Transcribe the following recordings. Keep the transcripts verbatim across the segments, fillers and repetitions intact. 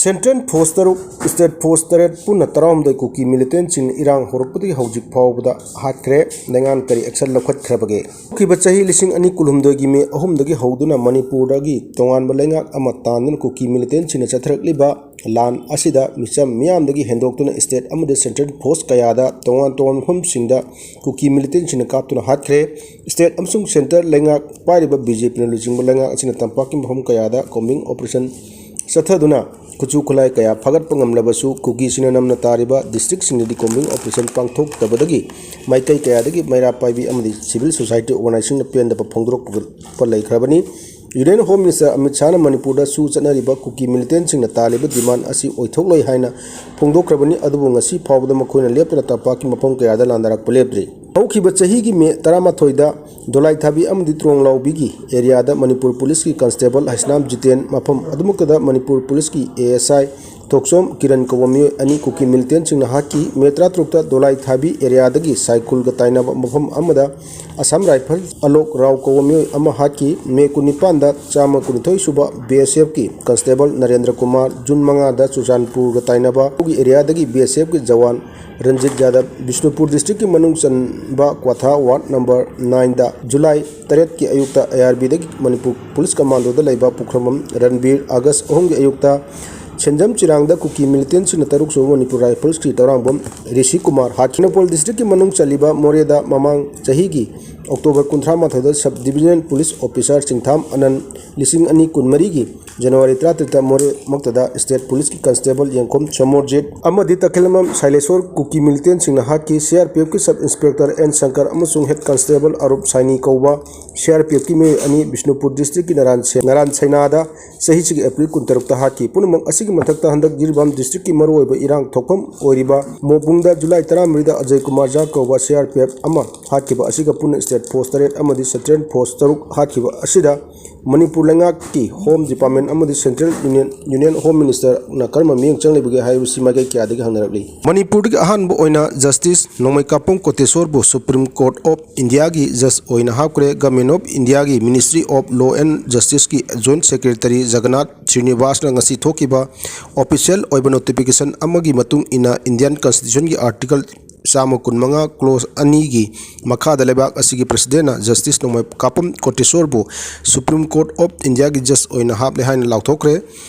Central Force ꯇꯔꯨꯛ, State Force ꯇꯔꯦꯠ, ꯄꯨꯟꯅ ꯇꯔꯥꯍꯨꯝꯗꯣꯏ ꯀꯨꯀꯤ militantꯁꯤꯡꯅ ꯏꯔꯥꯡ ꯍꯧꯔꯛꯄꯗꯒꯤ ꯍꯧꯖꯤꯛ ꯐꯥꯎꯕꯗ ꯍꯥꯠꯈ꯭ꯔꯦ꯫ ꯂꯩꯉꯥꯛꯅ ꯀꯔꯤ action ꯂꯧꯈꯠꯈ꯭ꯔꯕꯒꯦ? ꯍꯧꯈꯤꯕ ꯆꯍꯤ ꯂꯤꯁꯤꯡ ꯑꯅꯤ ꯀꯨꯟꯍꯨꯝꯗꯣꯏꯒꯤ ꯃꯦ ꯑꯍꯨꯝꯗꯒꯤ ꯍꯧꯗꯨꯅ ꯃꯅꯤꯄꯨꯔꯗꯒꯤ ꯇꯣꯉꯥꯟꯕ ꯂꯩꯉꯥꯛ ꯑꯃ ꯇꯥꯟꯗꯨꯅ ꯀꯨꯀꯤ militantꯁꯤꯡꯅ ꯆꯠꯊꯔꯛꯂꯤꯕ ꯂꯥꯟ ꯑꯁꯤꯗ ꯃꯤꯆꯝ ꯃꯤꯌꯥꯝꯗꯒꯤ ꯍꯦꯟꯗꯣꯛꯇꯨꯅ state ꯑꯃꯗꯤ central force ꯀꯌꯥꯗ ꯇꯣꯉꯥꯟ ꯇꯣꯉꯥꯟꯕ ꯃꯐꯝꯁꯤꯡꯗ ꯀꯨꯀꯤ militantꯁꯤꯡꯅ ꯀꯥꯞꯇꯨꯅ ꯍꯥꯠꯈ꯭ꯔꯦ꯫ State ꯑꯃꯁꯨꯡ centre ꯂꯩꯉꯥꯛ ꯄꯥꯏꯔꯤꯕ BJPꯅ ꯂꯨꯆꯤꯡꯕ ꯂꯩꯉꯥꯛ ꯑꯁꯤꯅ ꯇꯝꯄꯥꯛꯀꯤ ꯃꯐꯝ ꯀꯌꯥꯗ combing operation ꯆꯠꯊꯗꯨꯅ ꯈꯨꯠꯁꯨ ꯈꯨꯠꯂꯥꯏ ꯀꯌꯥ ꯐꯥꯒꯠꯄ ꯉꯝꯂꯕꯁꯨ, ꯀꯨꯀꯤꯁꯤꯡꯅ ꯅꯝꯅ ꯇꯥꯔꯤꯕ districtꯁꯤꯡꯗꯗꯤ combing operation ꯄꯥꯡꯊꯣꯛꯇꯕꯗꯒꯤ ꯃꯥꯏꯀꯩ ꯀꯌꯥꯗꯒꯤ ꯃꯩꯔꯥ ꯄꯥꯏꯕꯤ ꯑꯃꯗꯤ civil society organizationꯅ ꯄꯦꯟꯗꯕ ꯐꯣꯡꯗꯣꯔꯛꯄ ꯂꯩꯈ꯭ꯔꯕꯅꯤ꯫ Union Home Minister ꯑꯃꯤꯠ ꯁꯥꯍꯅ ꯃꯅꯤꯄꯨꯔꯗꯁꯨ ꯆꯠꯅꯔꯤꯕ ꯀꯨꯀꯤ militantꯁꯤꯡꯅ ꯇꯥꯜꯂꯤꯕ demand ꯑꯁꯤ ꯑꯣꯏꯊꯣꯛꯂꯣꯏ ꯍꯥꯏꯅ ꯐꯣꯡꯗꯣꯛꯈ꯭ꯔꯕꯅꯤ, ꯑꯗꯨꯕꯨ ꯉꯁꯤ ꯐꯥꯎꯕꯗ ꯃꯈꯣꯏꯅ ꯂꯦꯞꯇꯅ ꯇꯝꯄꯥꯛꯀꯤ ꯃꯐꯝ ꯀꯌꯥꯗ ꯂꯥꯟꯗꯥꯔꯛꯄ ꯂꯦꯞꯇ꯭ꯔꯤ꯫ ꯍꯧꯈꯤꯕ ꯆꯍꯤꯒꯤ ꯃꯦ ꯇꯔꯥꯃꯥꯊꯣꯏꯗ ꯗꯣꯂꯥꯏꯊꯥꯕꯤ ꯑꯃꯗꯤ ꯇ꯭ꯔꯣꯡꯂꯥꯎꯕꯤꯒꯤ areaꯗ ꯃꯅꯤꯄꯨꯔ policeꯀꯤ constable ꯍꯩꯁꯅꯥꯝ ꯖꯤꯇꯦꯟ, ꯃꯐꯝ ꯑꯗꯨꯃꯛꯇꯗ ꯃꯅꯤꯄꯨꯔ policeꯀꯤ ASI ꯊꯣꯛꯆꯣꯝ ꯀꯤꯔꯟ ꯀꯧꯕ ꯃꯤꯑꯣꯏ ꯑꯅꯤ ꯀꯨꯀꯤ militantꯁꯤꯡꯅ ꯍꯥꯠꯈꯤ꯫ ꯃꯦ ꯇꯔꯥꯇꯔꯨꯛꯇ ꯗꯣꯂꯥꯏꯊꯥꯕꯤ areaꯗꯒꯤ ꯁꯥꯏꯈꯨꯜꯒ ꯇꯥꯏꯅꯕ ꯃꯐꯝ ꯑꯃꯗ Assam Rifles ꯑꯂꯣꯛ ꯔꯥꯎ ꯀꯧꯕ ꯃꯤꯑꯣꯏ ꯑꯃ ꯍꯥꯠꯈꯤ꯫ ꯃꯦ ꯀꯨꯟꯅꯤꯄꯥꯟꯗ ꯆꯥꯝꯃ ꯀꯨꯟꯅꯤꯊꯣꯏ ꯁꯨꯕ BSFꯀꯤ constable ꯅꯔꯦꯟꯗ꯭ꯔ ꯀꯨꯃꯥꯔ, ꯖꯨꯟ ꯃꯉꯥꯗ ꯆꯨꯔꯆꯥꯟꯄꯨꯔꯒ ꯇꯥꯏꯅꯕ ꯑꯗꯨꯒꯤ areaꯗꯒꯤ BSFꯀꯤ ꯖꯋꯥꯟ ꯔꯟꯖꯤꯠ ꯌꯥꯗꯕ, ꯕꯤꯁꯅꯨꯄꯨꯔ districtꯀꯤ ꯃꯅꯨꯡ ꯆꯟꯕ ꯀ꯭ꯋꯥꯊꯥ ward number nineꯗ ꯖꯨꯂꯥꯏ ꯇꯔꯦꯠꯀꯤ ꯑꯌꯨꯛꯇ IRBꯗꯒꯤ ꯃꯅꯤꯄꯨꯔ police commandoꯗ ꯂꯩꯕ ꯄꯨꯈ꯭ꯔꯝꯕꯝ ꯔꯟꯕꯤꯔ, ꯑꯒꯁ ꯑꯍꯨꯝꯒꯤ ꯑꯌꯨꯛꯇ ꯁꯦꯟꯖꯝ ꯆꯤꯔꯥꯡꯗ ꯀꯨꯀꯤ militantꯁꯤꯡꯅ ꯇꯔꯨꯛ ꯁꯨꯕ ꯃꯅꯤꯄꯨꯔ Riflesꯀꯤ ꯇꯧꯔꯥꯡꯕꯝ ꯔꯤꯁꯤ ꯀꯨꯃꯥꯔ ꯍꯥꯠꯈꯤ꯫ ꯇꯦꯡꯅꯧꯄꯜ districtꯀꯤ ꯃꯅꯨꯡ ꯆꯜꯂꯤꯕ ꯃꯣꯔꯦꯗ ꯃꯃꯥꯡ ꯆꯍꯤꯒꯤ October ꯀꯨꯟꯊ꯭ꯔꯥ ꯃꯥꯊꯣꯏꯗ sub divisional police officer ꯆꯤꯡꯊꯥꯝ ꯑꯅꯟ ꯂꯤꯁꯤꯡ ꯑꯅꯤ ꯀꯨꯟꯃꯔꯤꯒꯤ January ꯇꯔꯥꯇꯔꯦꯠꯇ ꯃꯣꯔꯦꯃꯛꯇꯗ state policeꯀꯤ constable ꯌꯦꯡꯈꯣꯝ ꯁꯣꯃꯣꯔꯖꯤꯠ ꯑꯃꯗꯤ ꯇꯈꯦꯂꯝꯕꯝ ꯁꯥꯏꯂꯦꯁꯣꯔ ꯀꯨꯀꯤ militantꯁꯤꯡꯅ ꯍꯥꯠꯈꯤ꯫ CRPFꯀꯤ sub inspector N ꯁꯪꯀꯔ ꯑꯃꯁꯨꯡ head constable ꯑꯔꯨꯞ ꯁꯥꯏꯅꯤ ꯀꯧꯕ CRPFꯀꯤ ꯃꯤꯑꯣꯏ ꯑꯅꯤ ꯕꯤꯁꯅꯨꯄꯨꯔ districtꯀꯤ ꯅꯔꯥꯟ ꯁꯦ-, ꯅꯔꯥꯟ ꯁꯩꯅꯥꯗ ꯆꯍꯤꯁꯤꯒꯤ April ꯀꯨꯟꯇꯔꯨꯛꯇ ꯍꯥꯠꯈꯤ꯫ ꯄꯨꯝꯅꯃꯛ ꯑꯁꯤꯒꯤ ꯃꯊꯛꯇ ꯍꯟꯗꯛ ꯖꯤꯔꯤꯕꯥꯝ districtꯀꯤ ꯃꯔꯨꯑꯣꯏꯕ ꯏꯔꯥꯡ ꯊꯣꯛꯐꯝ ꯑꯣꯏꯔꯤꯕ ꯃꯣꯕꯨꯡꯗ ꯖꯨꯂꯥꯏ ꯇꯔꯥꯃꯔꯤꯗ ꯑꯖꯌ ꯀꯨꯃꯥꯔ ꯖꯥ ꯀꯧꯕ CRPF ꯑꯃ ꯍꯥꯠꯈꯤꯕ ꯑꯁꯤꯒ ꯄꯨꯟꯅ ꯄꯣꯁ ꯇꯔꯦꯠ ꯑꯃꯗꯤ ꯁꯦꯟꯇ꯭ꯔꯦꯜ ꯐꯣꯔꯁ ꯇꯔꯨꯛ ꯍꯥꯠꯈꯤꯕ ꯑꯁꯤꯗ ꯃꯅꯤꯄꯨꯔ ꯂꯩꯉꯥꯛꯀꯤ ꯍꯣꯝ ꯗꯤꯄꯥꯔꯠꯃꯦꯟ ꯑꯃꯗꯤ ꯁꯦꯟꯇ꯭ꯔꯦꯜ ꯌꯨꯅꯤꯌꯟ, ꯌꯨꯅꯤꯌꯟ ꯍꯣꯝ ꯃꯤꯅꯤꯁꯇꯔꯅ ꯀꯔꯝꯕ ꯃꯤꯠꯌꯦꯡ ꯆꯪꯂꯤꯕꯒꯦ ꯍꯥꯏꯕꯁꯤ ꯃꯥꯏꯀꯩ ꯀꯌꯥꯗꯒꯤ ꯍꯪꯅꯔꯛꯂꯤ꯫ ꯃꯅꯤꯄꯨꯔꯗꯒꯤ ꯑꯍꯥꯟꯕ ꯑꯣꯏꯅ ꯖꯁꯇꯤꯁ ꯅꯣꯡꯃꯩꯀꯥꯄꯝ ꯀꯣꯇꯦꯁꯣꯔꯕꯨ ꯁꯨꯄ꯭ꯔꯤꯝ ꯀꯣꯔꯠ ꯑꯣꯐ ꯏꯟꯗꯤꯌꯥꯒꯤ ꯖꯁ ꯑꯣꯏꯅ ꯍꯥꯞꯈ꯭ꯔꯦ꯫ ꯒꯚꯔꯟꯃꯦꯟꯠ ꯑꯣꯐ ꯏꯟꯗꯤꯌꯥꯒꯤ ꯃꯤꯅꯤꯁꯇ꯭ꯔꯤ ꯑꯣꯐ ꯂꯣ ꯑꯦꯟ ꯖꯁꯇꯤꯁꯀꯤ ꯖꯣꯏꯟꯠ ꯁꯦꯀ꯭ꯔꯦꯇꯔꯤ ꯖꯒꯟꯅꯥꯊ ꯁ꯭ꯔꯤꯅꯤꯕꯥꯁꯅ ꯉꯁꯤ ꯊꯣꯛꯈꯤꯕ ꯑꯣꯐꯤꯁꯤꯌꯦꯜ ꯑꯣꯏꯕ ꯅꯣꯇꯤꯐꯤꯀꯦꯁꯟ ꯑꯃꯒꯤ ꯃꯇꯨꯡ ꯏꯟꯅ ꯏꯟꯗꯤꯌꯟ ꯀꯟꯁꯇꯤꯇ꯭ꯌꯨꯁꯟꯒꯤ ꯑꯥꯔꯇꯤꯀꯜ ꯆꯥꯝꯃ ꯀꯨꯟꯃꯉꯥ ꯀ꯭ꯂꯣꯖ ꯑꯅꯤꯒꯤ ꯃꯈꯥꯗ ꯂꯩꯕꯥꯛ ꯑꯁꯤꯒꯤ ꯄ꯭ꯔꯁꯤꯗꯦꯟꯅ ꯖꯁꯇꯤꯁ ꯅꯣꯡꯃꯩꯀꯥꯄꯝ ꯀꯣꯇꯦꯁꯣꯔꯕꯨ ꯁꯨꯄ꯭ꯔꯤꯝ ꯀꯣꯔꯠ ꯑꯣꯐ ꯏꯟꯗꯤꯌꯥꯒꯤ ꯖꯁ ꯑꯣꯏꯅ ꯍꯥꯞꯂꯦ ꯍꯥꯏꯅ ꯂꯥꯎꯊꯣꯛꯈ꯭ꯔꯦ꯫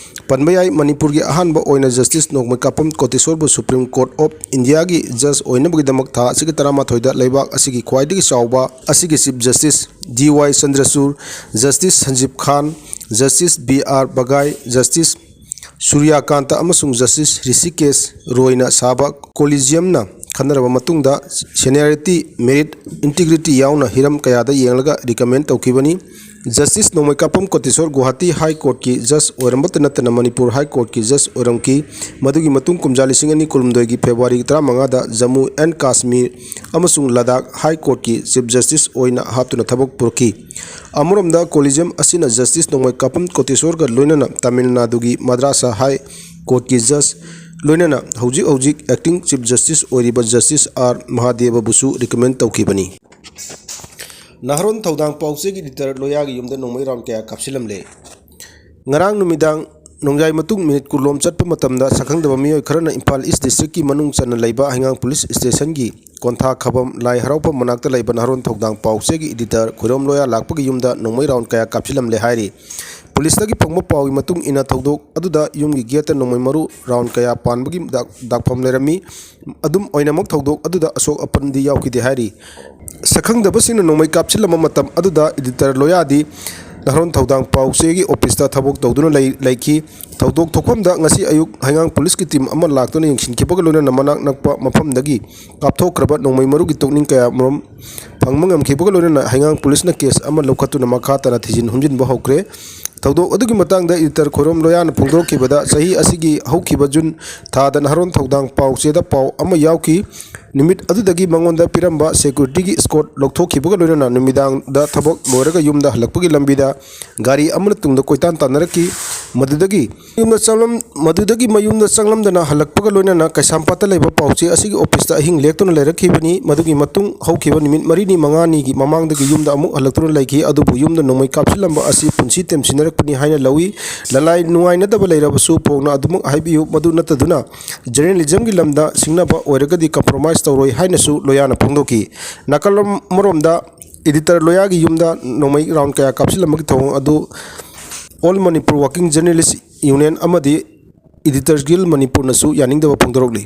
ꯄꯟꯕ ꯌꯥꯏ, ꯃꯅꯤꯄꯨꯔꯒꯤ ꯑꯍꯥꯟꯕ ꯑꯣꯏꯅ ꯖꯁꯇꯤꯁ ꯅꯣꯡꯃꯩꯀꯥꯄꯝ ꯀꯣꯇꯦꯁꯣꯔꯕꯨ ꯁꯨꯄ꯭ꯔꯤꯝ ꯀꯣꯔꯠ ꯑꯣꯐ ꯏꯟꯗꯤꯌꯥꯒꯤ ꯖꯁ ꯑꯣꯏꯅꯕꯒꯤꯗꯃꯛ ꯊꯥ ꯑꯁꯤꯒꯤ ꯇꯔꯥꯃꯥꯊꯣꯏꯗ ꯂꯩꯕꯥꯛ ꯑꯁꯤꯒꯤ ꯈ꯭ꯋꯥꯏꯗꯒꯤ ꯆꯥꯎꯕ ꯑꯁꯤꯒꯤ ꯆꯤꯐ ꯖꯁꯇꯤꯁ ꯗꯤ ꯋꯥꯏ ꯆꯟꯗ꯭ꯔꯆꯨꯔ, ꯖꯁꯇꯤꯁ ꯁꯟꯖꯤꯕ ꯈꯥꯟ, ꯖꯁꯇꯤꯁ ꯕꯤ ꯑꯥꯔ ꯕꯒꯥꯏ, ꯖꯁꯇꯤꯁ ꯁꯨꯔ꯭ꯌꯀꯥꯟꯇ ꯑꯃꯁꯨꯡ ꯖꯁꯇꯤꯁ ꯔꯤꯁꯤꯀꯦꯁ ꯔꯣꯏꯅ ꯁꯥꯕ ꯀꯣꯂꯤꯖꯤꯌꯝꯅ ꯈꯟꯅꯔꯕ ꯃꯇꯨꯡꯗ seniority, merit, integrity ꯌꯥꯎꯅ ꯍꯤꯔꯝ ꯀꯌꯥꯗ ꯌꯦꯡꯂꯒ recommend ꯇꯧꯈꯤꯕꯅꯤ꯫ ꯖꯁꯇꯤꯁ ꯅꯣꯡꯃꯩꯀꯥꯄꯝ ꯀꯣꯇꯦꯁꯣꯔ ꯒꯨꯋꯥꯍꯥꯇꯤ ꯍꯥꯏ ꯀꯣꯔꯠꯀꯤ ꯖꯁ ꯑꯣꯏꯔꯝꯕꯇ ꯅꯠꯇꯅ ꯃꯅꯤꯄꯨꯔ ꯍꯥꯏ ꯀꯣꯔꯠꯀꯤ ꯖꯁ ꯑꯣꯏꯔꯝꯈꯤ꯫ ꯃꯗꯨꯒꯤ ꯃꯇꯨꯡ ꯀꯨꯝꯖꯥ ꯂꯤꯁꯤꯡ ꯑꯅꯤ ꯀꯨꯟꯍꯨꯝꯗꯣꯏꯒꯤ ꯐꯦꯕ꯭ꯔꯨꯋꯥꯔꯤ ꯇꯔꯥꯃꯉꯥꯗ ꯖꯝꯃꯨ ꯑꯦꯟ ꯀꯥꯁꯃꯤꯔ ꯑꯃꯁꯨꯡ ꯂꯗꯥꯈ ꯍꯥꯏ ꯀꯣꯔꯠꯀꯤ ꯆꯤꯐ ꯖꯁꯇꯤꯁ ꯑꯣꯏꯅ ꯍꯥꯞꯇꯨꯅ ꯊꯕꯛ ꯄꯨꯔꯛꯈꯤ꯫ ꯑꯃꯔꯣꯝꯗ ꯀꯣꯂꯤꯖꯤꯌꯝ ꯑꯁꯤꯅ ꯖꯁꯇꯤꯁ ꯅꯣꯡꯃꯩꯀꯥꯄꯝ ꯀꯣꯇꯦꯁꯣꯔꯒ ꯂꯣꯏꯅꯅ ꯇꯥꯃꯤꯜ ꯅꯥꯗꯨꯒꯤ ꯃꯗ꯭ꯔꯥꯁ ꯍꯥꯏ ꯀꯣꯔꯠꯀꯤ ꯖꯁ, ꯂꯣꯏꯅꯅ ꯍꯧꯖꯤꯛ ꯍꯧꯖꯤꯛ acting chief justice ꯑꯣꯏꯔꯤꯕ ꯖꯁꯇꯤꯁ ꯑꯥꯔ ꯃꯍꯥꯗꯦꯕꯕꯨꯁꯨ recommend ꯇꯧꯈꯤꯕꯅꯤ꯫ ꯅꯍꯥꯔꯣꯟ ꯊꯧꯗꯥꯡ ꯄꯥꯎꯆꯦꯒꯤ editor ꯂꯣꯌꯥꯒꯤ ꯌꯨꯝꯗ ꯅꯣꯡꯃꯩ round ꯀꯌꯥ ꯀꯥꯞꯁꯤꯜꯂꯝꯂꯦ꯫ ꯉꯔꯥꯡ ꯅꯨꯃꯤꯗꯥꯡ ꯅꯣꯡꯌꯥꯏ ꯃꯇꯨꯡ ꯃꯤꯅꯤꯠ ꯀꯨꯟꯂꯣꯝ ꯆꯠꯄ ꯃꯇꯝꯗ ꯁꯛꯈꯪꯗꯕ ꯃꯤꯑꯣꯏ ꯈꯔꯅ ꯏꯝꯐꯥꯜ ꯏꯁ ꯗꯤꯁꯇ꯭ꯔꯤꯛꯀꯤ ꯃꯅꯨꯡ ꯆꯟꯅ ꯂꯩꯕ ꯍꯩꯉꯥꯡ ꯄꯨꯂꯤꯁ ꯁ꯭ꯇꯦꯁꯟꯒꯤ ꯀꯣꯟꯊꯥ ꯈꯕꯝ ꯂꯥꯏ ꯍꯔꯥꯎꯐꯝ ꯃꯅꯥꯛꯇ ꯂꯩꯕ ꯅꯍꯥꯔꯣꯟ ꯊꯧꯗꯥꯡ ꯄꯥꯎꯆꯦꯒꯤ editor ꯈꯣꯏꯔꯣꯝ ꯂꯣꯌꯥ ꯂꯥꯛꯄꯒꯤ ꯌꯨꯝꯗ ꯅꯣꯡꯃꯩ round ꯀꯌꯥ ꯀꯥꯞꯁꯤꯜꯂꯝꯂꯦ ꯍꯥꯏꯔꯤ꯫ ꯄꯨꯂꯤꯁꯇꯒꯤ ꯐꯪꯕ ꯄꯥꯎꯒꯤ ꯃꯇꯨꯡ ꯏꯟꯅ ꯊꯧꯗꯣꯛ ꯑꯗꯨꯗ ꯌꯨꯝꯒꯤ ꯒꯦꯠꯇ ꯅꯣꯡꯃꯩ ꯃꯔꯨ round ꯀꯌꯥ ꯄꯥꯟꯕꯒꯤ ꯗꯥꯛ-, ꯗꯥꯛꯐꯝ ꯂꯩꯔꯝꯃꯤ꯫ ꯑꯗꯨꯝ ꯑꯣꯏꯅꯃꯛ ꯊꯧꯗꯣꯛ ꯑꯗꯨꯗ ꯑꯁꯣꯛ ꯑꯄꯟꯗꯤ ꯌꯥꯎꯈꯤꯗꯦ ꯍꯥꯏꯔꯤ꯫ ꯁꯛꯈꯪꯗꯕꯁꯤꯡꯅ ꯅꯣꯡꯃꯩ ꯀꯥꯞꯁꯤꯜꯂꯝꯕ ꯃꯇꯝ ꯑꯗꯨꯗ editor ꯂꯣꯌꯥꯗꯤ ꯅꯍꯥꯔꯣꯟ ꯊꯧꯗꯥꯡ ꯄꯥꯎꯆꯦꯒꯤ ꯑꯣꯐꯤꯁꯇ ꯊꯕꯛ ꯇꯧꯗꯨꯅ ꯂꯩ-, ꯂꯩꯈꯤ꯫ ꯊꯧꯗꯣꯛ ꯊꯣꯛꯐꯝꯗ ꯉꯁꯤ ꯑꯌꯨꯛ ꯍꯩꯉꯥꯡ ꯄꯨꯂꯤꯁꯀꯤ team ꯑꯃ ꯂꯥꯛꯇꯨꯅ ꯌꯦꯡꯁꯤꯟꯈꯤꯕꯒ ꯂꯣꯏꯅꯅ ꯃꯅꯥꯛ ꯅꯛꯄ ꯃꯐꯝꯗꯒꯤ ꯀꯥꯞꯊꯣꯛꯈ꯭ꯔꯕ ꯅꯣꯡꯃꯩ ꯃꯔꯨꯒꯤ ꯇꯣꯛꯅꯤꯡ ꯀꯌꯥꯃꯔꯨꯝ ꯐꯪꯕ ꯉꯝꯈꯤꯕꯒ ꯂꯣꯏꯅꯅ ꯍꯩꯉꯥꯡ ꯄꯨꯂꯤꯁꯅ case ꯑꯃ ꯂꯧꯈꯠꯇꯨꯅ ꯃꯈꯥ ꯇꯥꯅ ꯊꯤꯖꯤꯟ ꯍꯨꯝꯖꯤꯟꯕ ꯍꯧꯈ꯭ꯔꯦ꯫ ꯊꯧꯗꯣꯛ ꯑꯗꯨꯒꯤ ꯃꯇꯥꯡꯗ editor ꯈꯣꯏꯔꯣꯝ ꯂꯣꯌꯥꯅ ꯐꯣꯡꯗꯣꯔꯛꯈꯤꯕꯗ, ꯆꯍꯤ ꯑꯁꯤꯒꯤ ꯍꯧꯈꯤꯕ ꯖꯨꯟ ꯊꯥꯗ ꯅꯍꯥꯔꯣꯟ ꯊꯧꯗꯥꯡ ꯄꯥꯎ ꯆꯦꯗ ꯄꯥꯎ ꯑꯃ ꯌꯥꯎꯈꯤ꯫ ꯅꯨꯃꯤꯠ ꯑꯗꯨꯗꯒꯤ ꯃꯉꯣꯟꯗ ꯄꯤꯔꯝꯕ security ꯒꯤ escort ꯂꯧꯊꯣꯛꯈꯤꯕꯒ ꯂꯣꯏꯅꯅ ꯅꯨꯃꯤꯗꯥꯡꯗ ꯊꯕꯛ ꯂꯣꯏꯔꯒ ꯌꯨꯝꯗ ꯍꯜꯂꯛꯄꯒꯤ ꯂꯝꯕꯤꯗ ꯒꯥꯔꯤ ꯑꯃꯅ ꯇꯨꯡꯗ ꯀꯣꯏꯇꯥꯟ ꯇꯥꯟꯅꯔꯛꯈꯤ꯫ ꯃꯗꯨꯗꯒꯤ ꯌꯨꯝꯗ ꯆꯪꯂꯝ-, ꯃꯗꯨꯗꯒꯤ ꯃꯌꯨꯝꯗ ꯆꯪꯂꯝꯗꯅ ꯍꯜꯂꯛꯄꯒ ꯂꯣꯏꯅꯅ ꯀꯩꯁꯥꯝꯄꯥꯠꯇ ꯂꯩꯕ ꯄꯥꯎꯆꯦ ꯑꯁꯤꯒꯤ office ꯇ ꯑꯍꯤꯡ ꯂꯦꯛꯇꯨꯅ ꯂꯩꯔꯛꯈꯤꯕꯅꯤ꯫ ꯃꯗꯨꯒꯤ ꯃꯇꯨꯡ ꯍꯧꯈꯤꯕ ꯅꯨꯃꯤꯠ ꯃꯔꯤꯅꯤ ꯃꯉꯥꯅꯤꯒꯤ ꯃꯃꯥꯡꯗꯒꯤ ꯌꯨꯝꯗ ꯑꯃꯨꯛ ꯍꯜꯂꯛꯇꯨꯅ ꯂꯩꯈꯤ꯫ ꯑꯗꯨꯕꯨ ꯌꯨꯝꯗ ꯅꯣꯡꯃꯩ ꯀꯥꯞꯁꯤꯜꯂꯝꯕ ꯑꯁꯤ ꯄꯨꯟꯁꯤ ꯇꯦꯝꯁꯤꯟꯅꯔꯛꯄꯅꯤ ꯍꯥꯏꯅ ꯂꯧꯏ꯫ ꯂꯅꯥꯏ ꯅꯨꯡꯉꯥꯏꯅꯗꯕ ꯂꯩꯔꯕꯁꯨ ꯐꯣꯡꯅ ꯑꯗꯨꯃꯛ ꯍꯥꯏꯕꯤꯌꯨ꯫ ꯃꯗꯨ ꯅꯠꯇꯗꯨꯅ journalism ꯒꯤ ꯂꯝꯗ ꯁꯤꯡꯅꯕ ꯑꯣꯏꯔꯒꯗꯤ compromise ꯇꯧꯔꯣꯏ ꯍꯥꯏꯅꯁꯨ ꯂꯣꯌꯥꯅ ꯐꯣꯡꯗꯣꯛꯈꯤ꯫ ꯅꯥꯀꯜ ꯑꯃꯔꯣꯝꯗ editor ꯂꯣꯌꯥꯒꯤ ꯌꯨꯝꯗ ꯅꯣꯡꯃꯩ round ꯀꯌꯥ ꯀꯥꯞꯁꯤꯜꯂꯝꯕꯒꯤ ꯊꯧꯑꯣꯡ ꯑꯗꯨ All Manipur Working Journalist Union ꯑꯃꯗꯤ Editors Guild ꯃꯅꯤꯄꯨꯔꯅꯁꯨ ꯌꯥꯅꯤꯡꯗꯕ ꯐꯣꯡꯗꯣꯔꯛꯂꯤ꯫